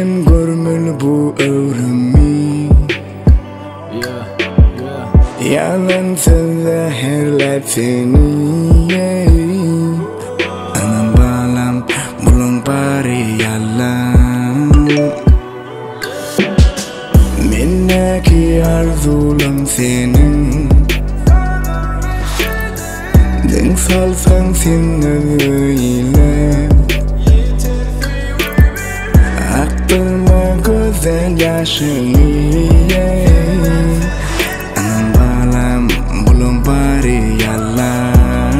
Kim görmeli bu öwrümi? Yalan sözle herlep seni Anam balam bulun bary yalan Mendäki arzulam seniň Deň salsaň sen özge Akdyrma gözden ýaşyňy Anam balam bulaň bary ýalan.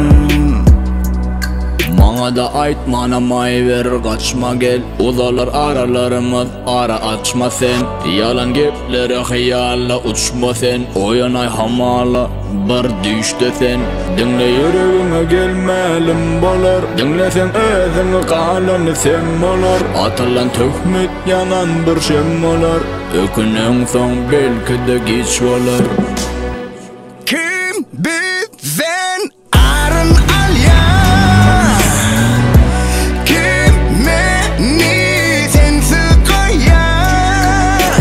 Maňada aýtmana maý berer gaçma gel Uzalar aralarymyz ara açma sen Ýalan geplere hyýala uçma sen Oýanaý hamala bir düýşde sen Diňle ýüregiňe gel mälim bolar Diňleseň özüňi galany sem bolar Atylan töhmet ýanan bir şem bolar Öküneňsoň belki-de giç bolar. Kim bizden aryn alýar Kim meni sensiz goýýar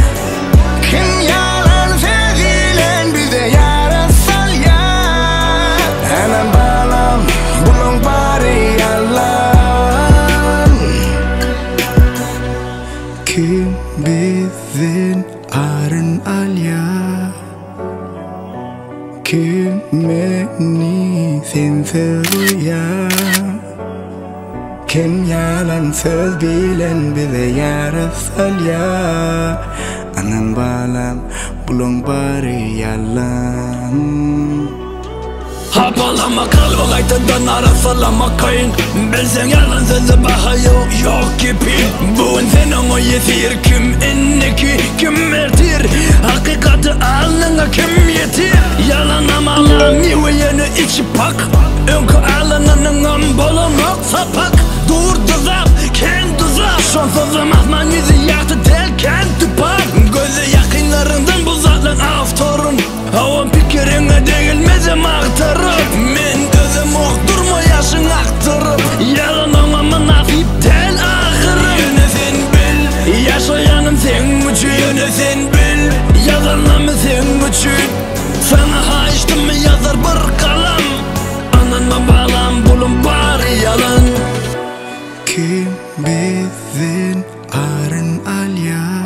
Kim ýalan söz bilen bize ýara salýar Anam balam bulaň bary ýalan Kim bizden aryn alýar Kim meni sensiz goýar Kim ýalan söz bilen bize ýara salýar Anam balam bulaň bary ýalan. Hapalama kalby gaýtadan arassalamak kyn Bilseň ýalan söze baha ýok ýok gepi Bu gün sen oňa ýesir kim indiki kim ertir Hakykaty alnyňa kim ýetir Ýalanam ala miwe ýöne içi pak Öňki alanynyňam bolanok sapak Dur dyzap kän duzak Şonsuzam asman ýüzi ýagty däl kän tupak Göze ýakynlaryňdan bu zatlaň awtoryn Hawa pikiriňe degilmezem agtaryp Men dözemok durma ýaşyň akdyryp Ýalan oňa mynasyp däl ahyry Ýöne sen bil Ýaşaýanym seň üçin Ýöne sen bil Ýazanamy seň üçin Saňa haýyşdymy ýazar bir galam Ynanma balam bulum bary ýalan Kim bizden aryn alýar?